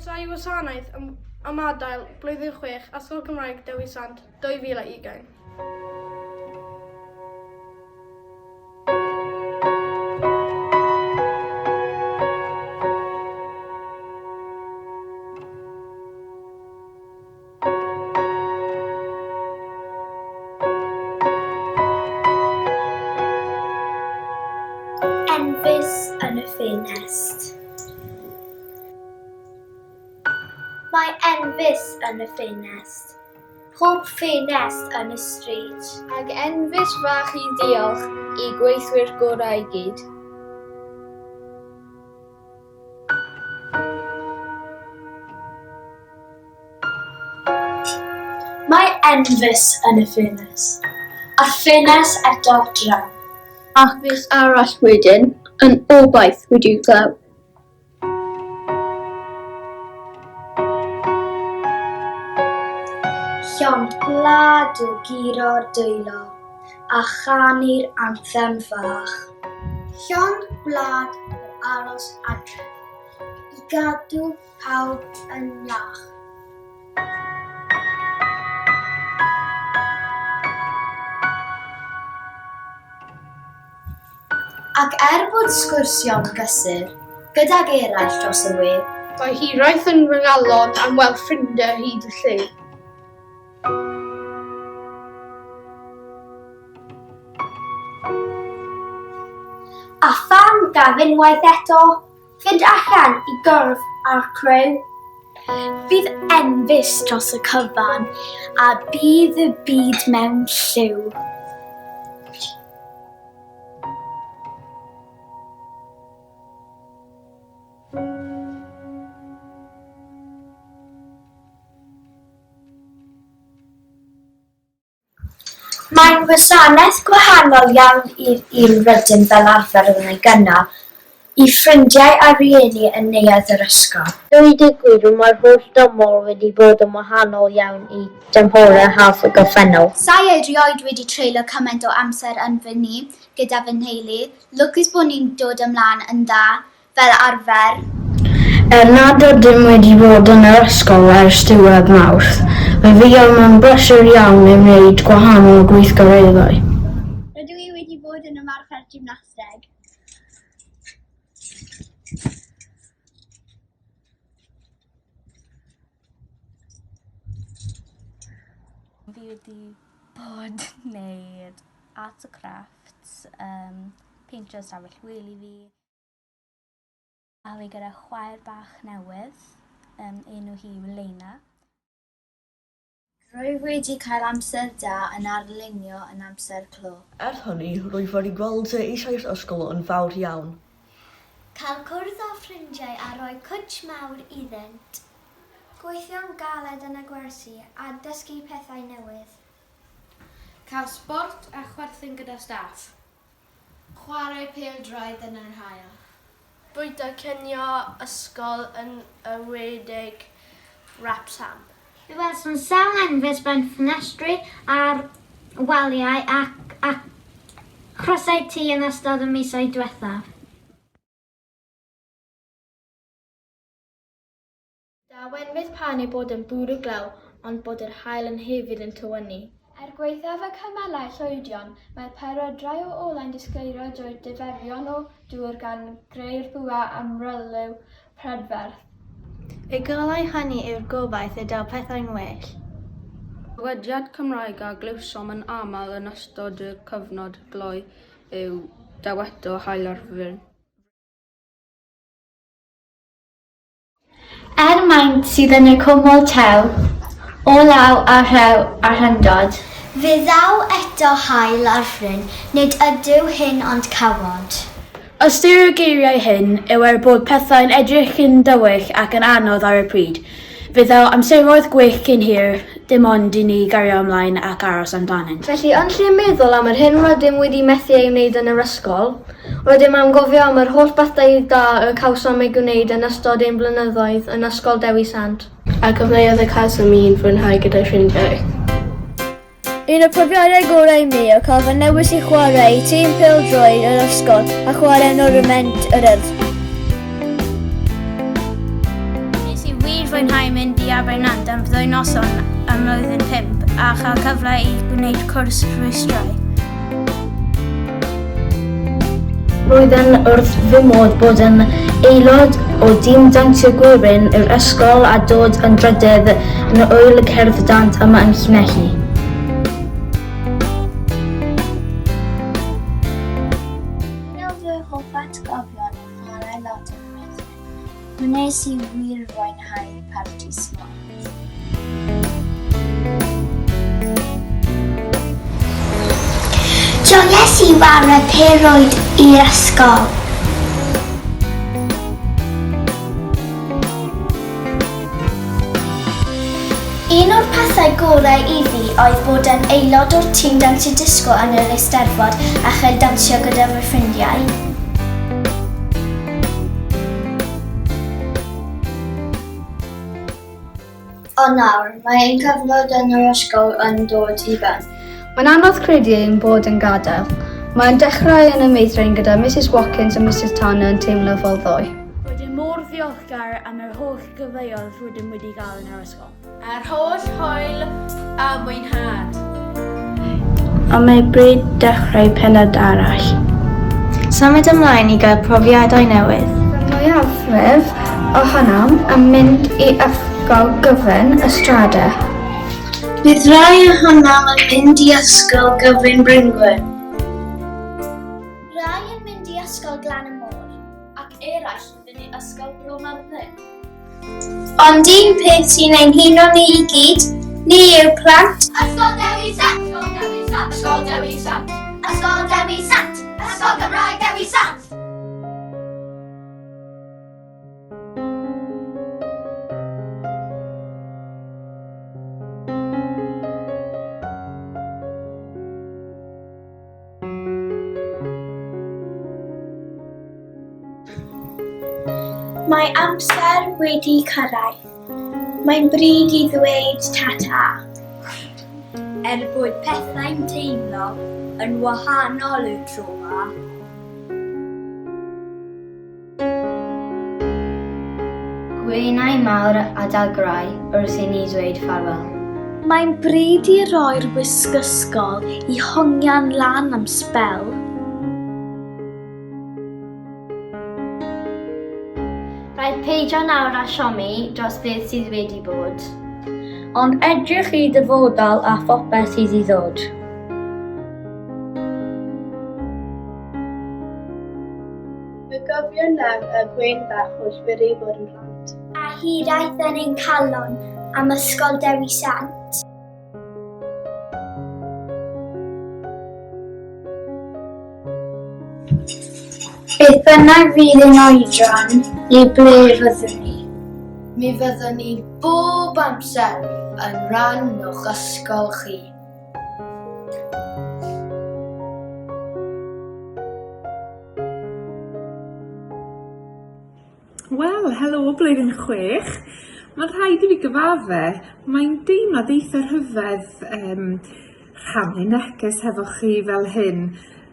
Croeso i wasanaeth ymadael Blwyddyn 6 Ysgol Gymraeg Dewi Sant 2020. Enfys yn y ffenest. Mae enfys yn y ffenest. Pob ffenest yn y stryd. Ag enfys fach i ddiolch i gweithwyr gorau i gyd. Mae enfys yn y ffenest, a'r ffenest eto draw. Ac fis arall wedyn, yn obaith wedi'u glaw. Llond gwlad o guro'r dwylo a chanu'r anthem fach. Llond gwlad o aros adref i gadw pawb yn iach. Ac er bod sgwrsio'n gysur gydag eraill dros y we. Mae hiraeth yn fy nghalon am weld ffrindiau hyd y lle. A phan gaf unwaith eto Fynd allan i gwrdd â'r criw. Bydd enfys dros y cyfan a bydd y byd mewn lliw. Mae'n wasanaeth gwahanol iawn i'r un rydym fel arfer yn ei gynnal i ffrindiau a rhieni yn neuadd yr ysgol. Dweud y gwir, mae'r holl dymor wedi bod yn wahanol iawn i dymhorau haf y gorffennol. Sa i erioed wedi treulio cymaint o amser yn fy nhŷ gyda fy nheulu, lwcus bod ni'n dod ymlaen yn dda fel arfer. Er nad ydym wedi bod yn yr ysgol ers diwedd Mawrth, fe fuom yn brysur iawn i wneud gwahanol gweithgareddau. Rydw i wedi bod yn ymarfer gymnasteg. Fi wedi bod yn neud arts a crafts, yym peintio stafell wely fi. A fi gyda chwaer bach newydd, yym enw hi yw Leina. Rwyf wedi cael amser da yn arlunio yn amser clo. Ers hynny, rwyf wedi gweld eisiau'r ysgol yn fawr iawn. Cael cwrdd â ffrindiau a rhoi cwtsh mawr iddynt. Gweithio'n galed yn y gwersi a dysgu pethau newydd. Cael sbort a chwerthin gyda staff. Chwarae pêl-droed yn yr haul. Bwyta cinio ysgol yn enwedig Wrecsam. Fe welsom sawl enfys mewn ffenestri ar waliau ac ar chrysau tŷ yn ystod y misoedd diwethaf. Daw enfys pan ei bod yn bwrw glaw ond bod yr haul yn hefyd yn tywynnu. Er gwaethaf y cymylau llwydion, mae'r perydrau o olau'n disgleirio drwy'r diferion o dŵr gan greu'r bwa amryliw prydferth. Y golau hynny yw'r gobaith y daw pethau'n well. Dywediad Cymraeg a glywsom yn aml yn ystod y cyfnod gloi yw 'Daw eto haul ar fryn'. Er maint sydd yn y cwmwl tew, O law a rhew a rhyngdod. Fe ddaw eto haul ar fryn, nid ydyw hyn ond cawod. Ystyr y geiriau hyn yw er bod pethau'n edrych yn dywyll ac yn anodd ar y pryd, fe ddaw amseroedd gwell cyn hir, dim ond i ni gario ymlaen ac aros amdanynt. Felly, yn lle meddwl am yr hyn rydym wedi methu ei wneud yn yr ysgol, rydym am gofio am yr holl bethau da y cawsom eu gwneud yn ystod ein blynyddoedd yn Ysgol Dewi Sant. A gyfleoedd y cawsom i'n fwynhau gyda'i ffrindiau. Un o'r profiadau gorau i mi oedd cael fy newis i chwarae i tîm pêl-droed yr ysgol a chwarae yn Ornament yr Urdd. Nes i wir fwynhau mynd i Abernant am ddwy noson ym mlwyddyn 5 a chael cyfle i gwneud cwrs rhwystrau. Roedden wrth fy modd bod yn aelod o dîm dawnsio gwerin yr ysgol a dod yn drydydd yn yr ŵyl cerdd dant yma yn Llanelli. Un o fy hoff atgofion yw chwarae lot yn y meithrin. Wnes i wir fwynhau parti sbort. Joies i ware pêl-rwyd i'r ysgol. Un o'r pethau gorau i fi oedd bod yn aelod o'r tîm dawnsio disgo yn yr Eisteddfod a chael dawnsio gyda fy ffrindiau. Ond nawr, mae ein cyfnod yn yr ysgol yn dod i ben. Mae'n anodd credu ein bod yn gadael. Mae'n dechrau yn y meithrin gyda Misus Watkins a Misus Tanner yn teimlo fel ddoe. Rydym mor ddiolchgar am yr holl gyfleoedd rydym wedi gael yn yr ysgol. A'r holl hwyl a mwynhad. Ond mae bryd dechrau pennod arall. Symud ymlaen i gael profiadau newydd. Mae'r mwyafrif ohonom yn mynd i Ysgol Gyfun y Strade. Bydd rhai ohonom yn mynd i Ysgol Gyfun Bryngwyn. Rhai yn mynd i Ysgol Glan y Môr. Ac eraill yn mynd i Ysgol Bro Myrddin. Ond un peth sy'n ein huno ni i gyd, ni yw plant. Ysgol Dewi Sant! Ysgol Dewi Sant! Ysgol Dewi Sant! Ysgol Dewi Sant! Ysgol Gymraeg Dewi Sant! Mae amser wedi cyrraedd. Mae'n bryd i ddweud ta-ta. Er bod pethau'n teimlo yn wahanol y tro 'ma. Gwenau mawr a dagrau wrth i ni ddweud ffarwel. Mae'n bryd i roi'r wisg ysgol i hongian lan am sbel. Rhaid peidio nawr â siomi dros beth sydd wedi bod. Ond edrych i dyfodol a phopeth sydd i ddod. Fe gofiwn nawr y gwên fach wrth fwrw bod yn plant. A hiraeth yn ein calon am Ysgol Dewi Sant. Beth bynnag fydd ein oedran neu ble fyddwn ni. Mi fyddwn ni bob amser yn rhan o'ch ysgol chi. Wel, helo blwyddyn chwech. Mae'n rhaid i fi gyfadde, mae'n deimlad eitha rhyfedd yym rhannu neges hefo chi fel hyn.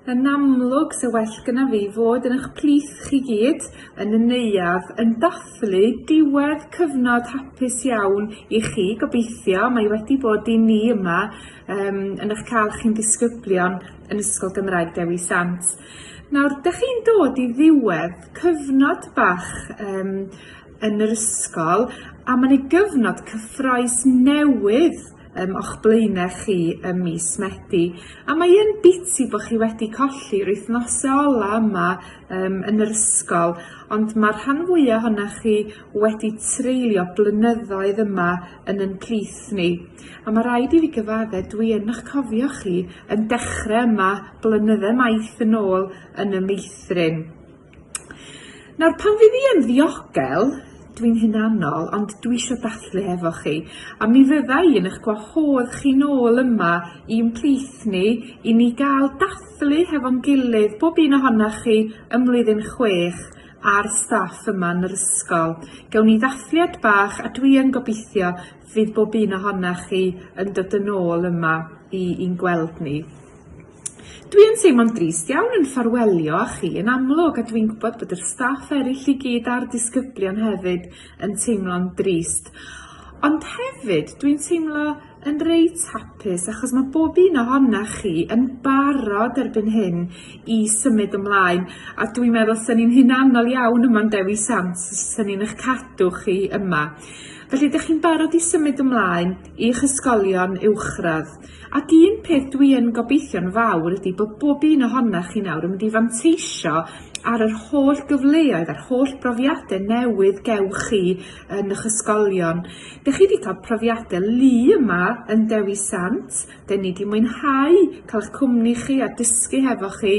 Yn amlwg se well gynna fi fod yn 'ych plith chi gyd yn y neuadd yn dathlu diwedd cyfnod hapus iawn i chi gobeithio mae wedi bod i ni yma yym yn 'ych ca'l chi'n ddisgyblion yn Ysgol Gymraeg Dewi Sant. Nawr 'dych chi'n dod i ddiwedd cyfnod bach yym yn yr ysgol a ma' 'ne gyfnod cyffrous newydd yym o'ch blaene chi ym mis Medi a mae yn biti bo' chi wedi colli'r wythnose ola yma yym yn yr ysgol ond ma'r rhan fwya ohonach chi wedi treulio blynyddoedd yma yn 'yn plith ni. A ma' raid i fi gyfadde dwi yn 'ych cofio chi yn dechre yma blynydde maith yn ôl yn y meithrin. Nawr pan fydd i yn ddiogel, dwi'n hunanol ond dwi isio dathlu hefo chi a mi fydda i yn 'ych gwahodd chi nôl yma i'n plith ni i ni ga'l dathlu hefo'n gilydd bob un ohonach chi ym mlwyddyn chwech a'r staff yma yn yr ysgol. Gewn ni ddathliad bach a dwi yn gobeithio fydd bob un ohonach chi yn dod yn ôl yma i i'n gweld ni. Dwi yn teimlo'n drist iawn yn ffarwelio â chi yn amlwg a dwi'n gwybod bod yr staff eraill i gyd a'r disgyblion hefyd yn teimlo'n drist. Ond hefyd dwi'n teimlo yn reit hapus achos ma' bob un ohonach chi yn barod erbyn hyn i symud ymlaen a dwi'n meddwl 'sen ni'n hunanol iawn yma'n Dewi Sant 'sen ni'n 'ych cadw chi yma. Felly 'dych chi'n barod i symud ymlaen i'ch ysgolion uwchradd. Ac un peth dwi yn gobeithio'n fawr ydi bod bob un ohonach chi nawr yn mynd i fanteisio ar yr holl gyfleoedd a'r holl brofiade newydd gewch chi yn 'ych ysgolion. Dych chi 'di ca'l profiade lu yma yn Dewi Sant, 'den ni 'di mwynhau ca'l 'ych cwmni chi a dysgu hefo chi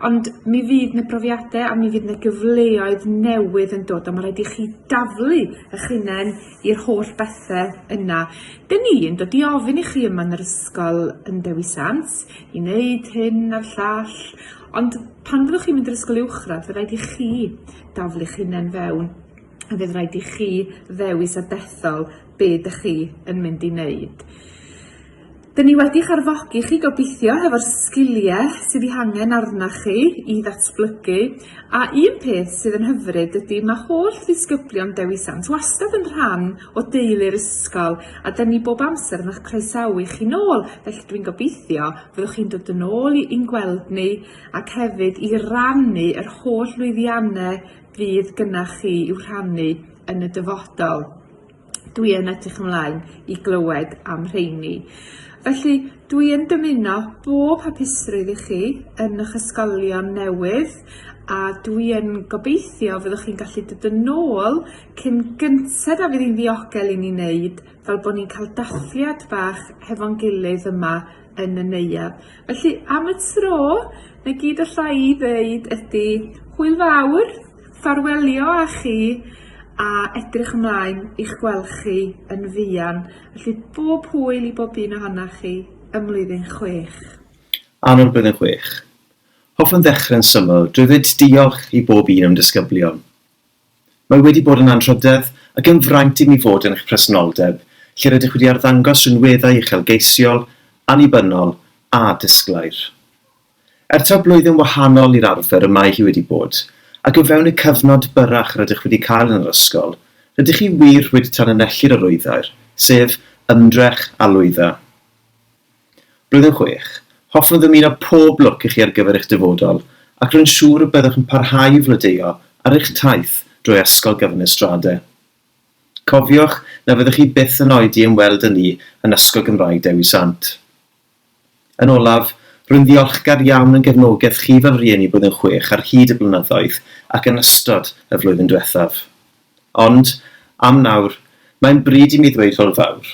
ond mi fydd 'na brofiade a mi fydd 'na gyfleoedd newydd yn dod a ma' raid i chi daflu 'ych hunen i'r holl bethe yna. 'Dyn ni yn dod i ofyn i chi yma yn yr ysgol yn Dewi Sant i neud hyn a'r llall ond pan fyddwch chi'n mynd i'r ysgol uwchradd fe raid i chi daflu'ch hunen fewn a fydd raid i chi ddewis a dethol be' 'dych chi yn mynd i neud. Dyn ni wedi'ch arfogi chi gobeithio hefo'r sgilie sydd 'u hangen arnach chi i ddatblygu a un peth sydd yn hyfryd ydi ma' holl ddisgyblion Dewi Sant wastad yn rhan o deulu'r ysgol a 'dyn ni bob amser yn 'ych croesawu chi nôl felly dwi'n gobeithio fyddwch chi'n dod yn ôl i i'n gweld ni ac hefyd i rannu yr holl lwyddianne fydd gynnach chi i'w rhannu yn y dyfodol. Dwi yn edrych ymlaen i glywed am rheini. Felly dwi yn dymuno bob hapusrwydd i chi yn 'ych ysgolion newydd a dwi yn gobeithio fyddwch chi'n gallu dod yn ôl cyn gynted a fydd 'i'n ddiogel i ni neud fel bo' ni'n ca'l dathliad bach hefo'n gilydd yma yn y neuadd. Felly am y tro 'na gyd alla i ddeud ydi hwyl fawr. ffarwelio â chi a edrych ymlaen i'ch gweld chi yn fuan. Felly bob hwyl i bob un ohonach chi ym mlwyddyn chwech. Annwyl Blwyddyn Chwech. Hoffwn ddechrau'n syml drwy ddweud diolch i bob un o'm disgyblion. Mae wedi bod yn anrhydedd ac yn fraint i mi fod yn eich presenoldeb lle rydych wedi arddangos rhinweddau uchelgeisiol, annibynnol a disglair. Er taw blwyddyn wahanol i'r arfer y mae hi wedi bod, ac o fewn y cyfnod byrrach rydych wedi cael yn yr ysgol, rydych chi wir wedi tanlinellu'r arwyddair, sef 'ymdrech a lwydda'. Blwyddyn 6. Hoffwn ddymuno pob lwc i chi ar gyfer eich dyfodol, ac rwy'n siŵr y byddwch yn parhau i flodeuo ar eich taith drwy Ysgol Gyfun y Strade. Cofiwch na fyddwch chi byth yn oedi i ymweld â ni yn Ysgol Gymraeg Dewi Sant. Yn olaf, rwy'n ddiolchgar iawn am gefnogaeth chi fel rhieni Blwyddyn Chwech ar hyd y blynyddoedd ac yn ystod y flwyddyn diwethaf. Ond, am nawr, mae'n bryd i mi ddweud hwyl fawr.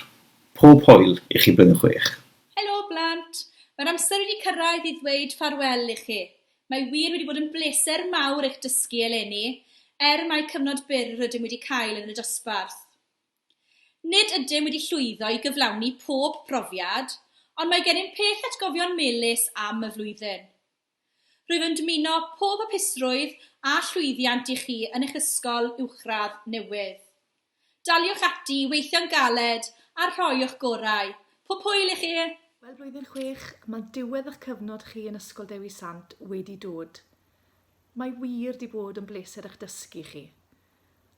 Pob hwyl i chi Blwyddyn Chwech. Helo blant! Mae'r amser wedi cyrraedd i ddweud ffarwel i chi. Mae wir wedi bod yn bleser mawr eich dysgu eleni, er mai cyfnod byr rydym wedi cael yn y dosbarth. Nid ydym wedi llwyddo i gyflawni pob profiad, ond mae gennym peth atgofion melys am y flwyddyn. Rwyf yn dymuno pob hapusrwydd a llwyddiant i chi yn eich ysgol uwchradd newydd. Daliwch ati i weithio'n galed a rhoi o'ch gorau. Pob hwyl i chi! Wel blwyddyn chwech, mae diwedd eich cyfnod chi yn Ysgol Dewi Sant wedi dod. Mae wir 'di bod yn bleser eich dysgu chi.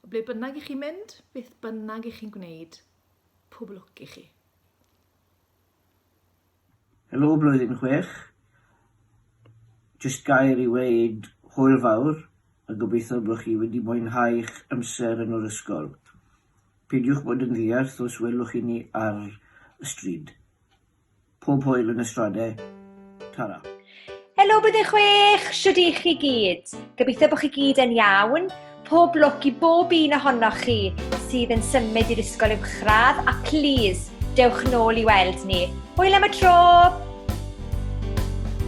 O ble bynnag i chi'n mynd, beth bynnag i chi'n gwneud, pob lwc i chi. Helo blwyddyn chwech. Jyst gair i weud hwyl fawr a gobeithio bod chi wedi mwynhau'ch amser yn yr ysgol. Peidiwch bod yn ddiarth os welwch chi ni ar y stryd. Pob hwyl yn y strade. Tara. Helo Blwyddyn Chwech, shwd i chi gyd? Gobeithio bod chi gyd yn iawn. Pob lwc i bob un ohonoch chi sydd yn symud i'r ysgol uwchradd a plîs, dewch nôl i weld ni. Hwyl am y tro!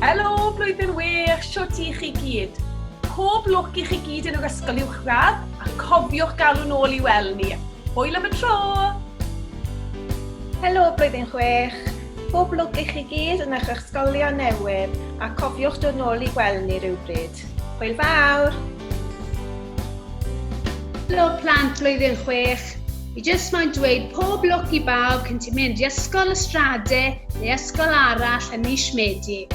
Helo Blwyddyn Wech, shwt i chi gyd? Pob lwc i chi gyd yn yr ysgol uwchradd a cofiwch galw nôl i weld ni. Hwyl am y tro! Helo Blwyddyn Chwech! Pob lwc i chi gyd yn eich ysgolion newydd a cofiwch dod nôl i gweld ni rywbryd. Hwyl fawr! Helo plant Blwyddyn Chwech! Fi jyst moyn dweud pob lwc i bawb cyn ti'n mynd i Ysgol y Strade neu ysgol arall ym mis Medi.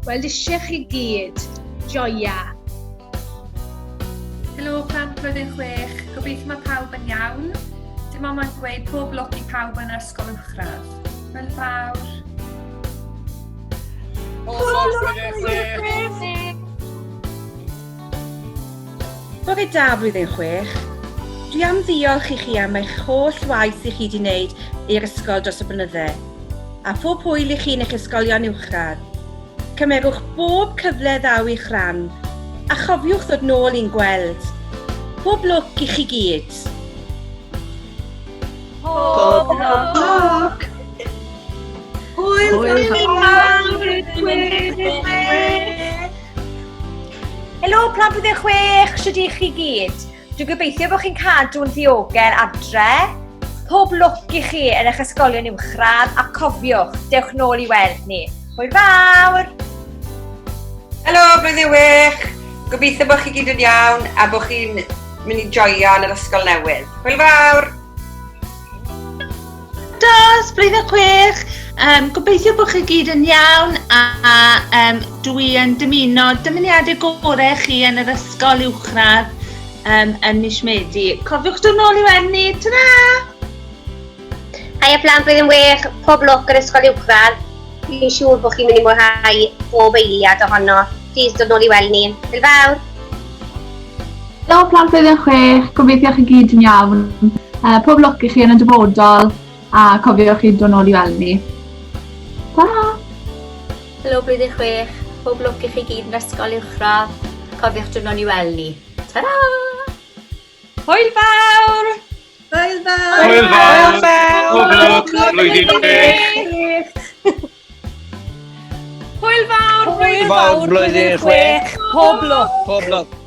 Weld eisiau chi gyd. Joia! Helo plant blwyddyn 6, gobeithio mae pawb yn iawn. Dim ond mae'n dweud pob lwc i pawb yn yr ysgol uwchradd. Hwyl fawr! Pob lwc blwyddyn 6! Bore da blwyddyn 6. Dwi am ddiolch i chi am eich holl waith i chi 'di wneud i'r ysgol dros y blynydde. A phob hwyl i chi yn eich ysgolion uwchradd. Cymerwch bob cyfle ddaw i'ch rhan, a chofiwch ddod nôl i'n gweld. Pob lwc i chi gyd! Pob lwc! Hwyl fawr! Helo plant blwyddyn 6, shwd ych chi gyd? Dwi'n gobeithio bod chi'n cadw'n ddiogel adre. Pob lwc i chi yn eich ysgolion uwchradd a cofiwch, dewch nôl i weld ni. Hwyl fawr! Helo, blwyddyn wych! Gobeithio bod chi gyd yn iawn a bod chi'n mynd i joio yn yr ysgol newydd. Hwyl fawr! Dos, blwyddyn 6. Gobeithio bod chi gyd yn iawn a dwi yn dymuno dymuniadau gorau i chi yn yr ysgol uwchradd yn mis Medi. Cofiwch dod nôl i weld ni. Ta-ra! Haia plant blwyddyn 6, pob lwc yn ysgol uwchradd. Fi'n siŵr bod chi'n mynd i mwynhau bob eiliad ohono. Plîs dod nôl i weld ni. Hwyl fawr! Helo plant blwyddyn 6, gobeithio chi gyd yn iawn. Pob lwc i chi yn y dyfodol a cofiwch chi dod nôl i weld ni. Ta-ra! Helo blwyddyn 6, pob lwc i chi gyd yn ysgol uwchradd. Cofiwch dod nôl i weld ni. Ta-ra! Hwyl fawr! Hwyl fawr! Hwyl fawr! Pob lwc blwyddyn 6! Hwyl fawr! Hwyl fawr blwyddyn 6! Pob lwc! Pob lwc!